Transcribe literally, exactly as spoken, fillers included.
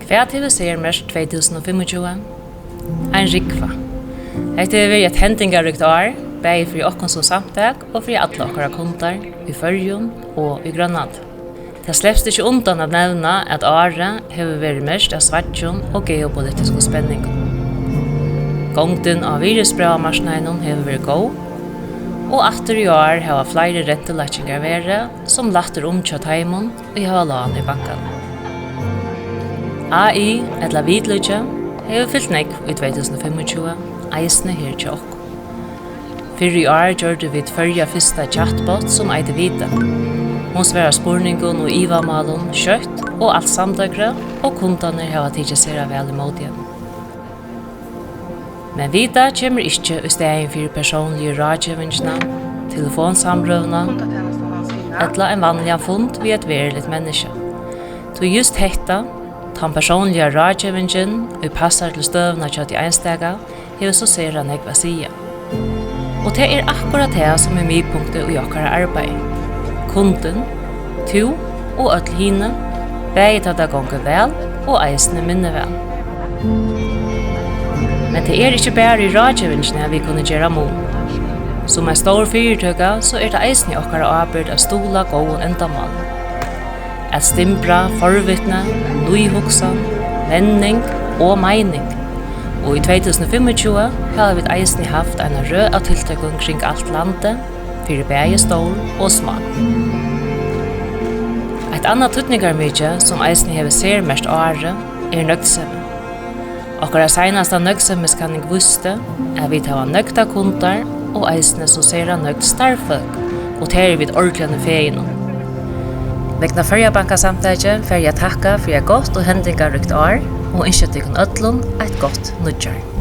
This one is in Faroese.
Hvat hevur sermerkt tvey túsund og fimmogtjúgu? Ein rúgva. Hetta hevur verið eitt hendingaríkt ár, bæði fyri okkum sum samtak og fyri allar okkara kundar í Føroyum og í Grønlandi. Tað slepst ikki undan at nevna, at árið hevur verið merkt av sveiggjum og geopolitiskum spenningum. Gongdin á virðisbrævamarknaðinum hevur verið góð, og aftur í ár hava fleiri rentulækkingar verið, sum lættir um hjá teimum, ið hava lán í bankanum. A I, ella vitlíki, hevur fylt nógv í tvey túsund og fimmogtjúgu, eisini her hjá okkum. Fyrr í ár gjørdu vit Føroya fyrsta chatbot, sum eitur Vita. Hon svarar spurningum og ivamálum skjótt og alt samdøgrið, og kundarnir hava tikið sera væl ímóti henni. Men Vita kemur ikki í staðin fyri persónligu ráðgevingina, telefonsamrøðuna ella ein vanligan fund við eitt veruligt menniskja. Tí júst hetta, tann persónliga ráðgevingin, ið passar til støðuna hjá tí einstaka, hevur so sera nógv at siga. Og tað er akkurát tað, sum er miðpunktið í okkara arbeiði. Kundin, tú og øll hini, bæði tá tað gongur væl og eisini minni væl. Men tað er ikki bara í ráðgevingini, at vit kunnu gera mun. Sum ein stór fyritøka, so er tað eisini okkara ábyrgd at stuðla góðum endamálum. At stimbra forvitni, nýhugsan, menning og meining. Og í tvey túsund og fimmogtjúgu hava vit eisini havt eina røð av tiltøkum kring alt landið, fyri bæði stór og smá. Eitt annað týdningarmikið, sum eisini hevur sermerkt árið, er nøgdsemi. Okkara seinasta nøgdsemiskanning vísti, at vit hava nøgdar kundar og eisini so sera nøgd starvsfólk, og tað eru vit ordiliga fegin um. Vegna Føroya Bankasamtakið fari eg at takka fyri eitt gott og hendingaríkt ár og ynskja tykkum øllum eitt gott nýggjár.